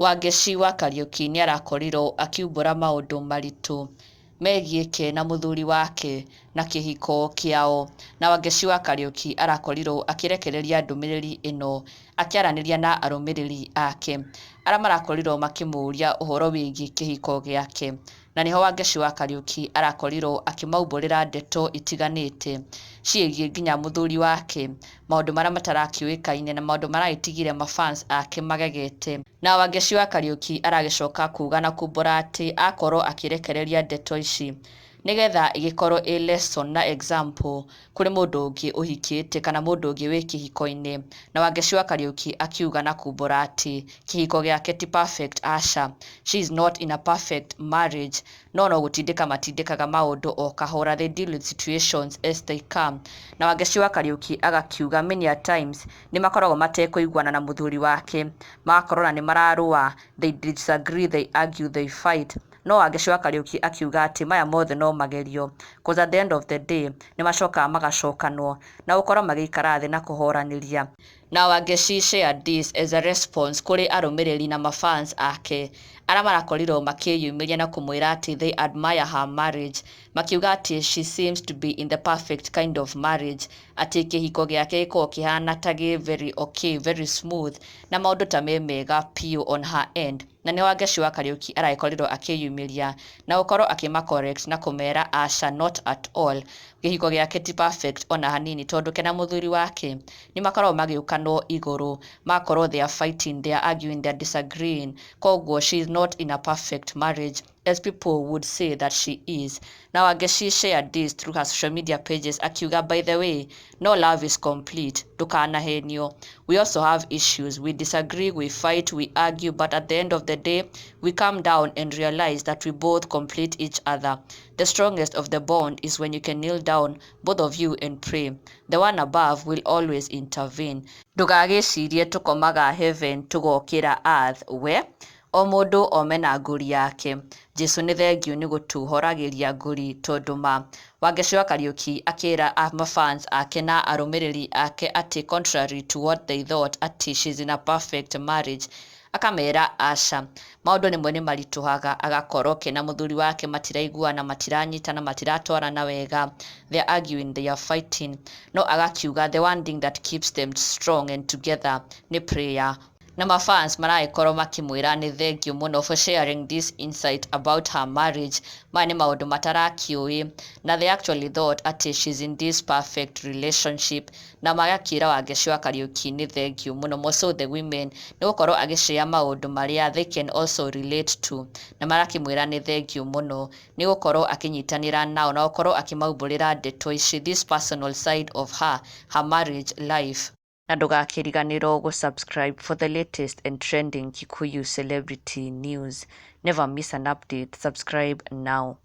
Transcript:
Wangeci wa Kariuki nĩarakorirwo akiumbũra maũndũ maritũ megiĩ ke na mũthuri wake na kĩhiko kĩao. Na Wangeci wa Kariuki arakorirwo akĩrekereria ndũmĩrĩri ĩno akĩaranĩria na arũmĩrĩri ake arĩa marakorirwo makĩmũria ũhoro wĩgiĩ kĩhiko gĩake. Na nĩho Wangeci wa Kariuki arakorirwo akĩmaumbũrĩra ndeto itiganĩte ciĩgiĩ nginya mũthuri wake, maũndũ marĩa matarakĩũĩkaine na maũndũ maragĩtigire mafans ake magegete. Na Wangeci wa Kariuki aragĩcoka kuga na kumbũra atĩ akorwo akĩrekereria ndeto ici nĩgetha ĩgĩkorwo ĩ lesson na example kũrĩ mũndũ ũngĩ ũhikĩte kana mũndũ ũngĩ wĩ kĩhiko-inĩ. Na Wangeci wa Kariuki akiuga na kumbũra atĩ kĩhiko gĩake ti perfect, aca, she is not in a perfect marriage, no no gũtindĩka matindĩkaga maũndũ o kahora, they deal with situations as they come. Na Wangeci wa Kariuki agakiuga many a times nĩ makoragwo matekũiguana na mũthuri wake, magakorwo na nĩ mararũa, they disagree, they argue, they fight. No Wangeci wa Kariuki akiuga atĩ maya mothe no magerio, 'cause at the end of the day nĩ macokaga magacokanwo na gũkorwo magĩikara thĩ na kũhoranĩria. Na Wangeci shared this as a response kũrĩ arũmĩrĩri na mafans ake arĩa marakorirwo makĩyumĩria na kũmwĩra atĩ they admire her marriage, makiuga atĩ she seems to be in the perfect kind of marriage, atĩ kĩhiko gĩake gĩkoragwo kĩhana ta gĩ very okay, very smooth na maũndũ ta me mega piũ on her end. Na nĩ Wangeci wa Kariuki aragĩkorirwo akĩyumĩria na gũkorwo akĩma correct na kũmera aca, not at all, kĩhiko gĩake ti perfect ona hanini, tondũ ke na mũthuri wake nĩ makoragwo magĩũkanwo igũrũ, magakorwo they are fighting, they are arguing, they are disagreeing. Koguo she is not in a perfect marriage as people would say that she is. Now Wangeci shared this through her social media pages akiuga, "By the way, no love is complete, ndũkanahenio. We also have issues, we disagree, we fight, we argue, but at the end of the day we calm down and realize that we both complete each other. The strongest of the bond is when you can kneel down, both of you, and pray. The one above will always intervene." Ndũgagĩcirie tũkomaga heaven tũgokĩra earth, we o mũndũ ome na ngũri yake. Jesu nĩ thengiũ nĩ gũtũhoragĩria ngũri, tondũ ma Wangeci wa Kariuki akĩra mafans ake na arũmĩrĩri ake atĩ contrary to what they thought, atĩ she's in a perfect marriage, akamera aca, maũndũ rĩmwe nĩ maritũhaga, agakorwo ke na mũthuri wake matiraiguana, matiranyitana, matiratwarana wega, they are arguing, they are fighting, no agakiuga the one thing that keeps them strong and together nĩ prayer. Na mafans maragĩkorwo makĩmwĩra nĩ thengiũ mũno for sharing this insight about her marriage. Maya nĩ maũndũ matarakĩũĩ na they actually thought atĩ she's in this perfect relationship, na magakĩra Wangeci wa Kariuki nĩ thengiũ mũno, more so the women, nĩ gũkorwo agĩshare maũndũ marĩa they can also relate to, na marakĩmwĩra nĩ thengiũ mũno nĩ gũkorwo akĩnyitanĩra nao na gũkorwo akĩmaumbũrĩra ndeto ici, this personal side of her marriage life. Na ndũgakĩriganĩrwo gũ-subscribe for the latest and trending Kikuyu celebrity news. Never miss an update. Subscribe now.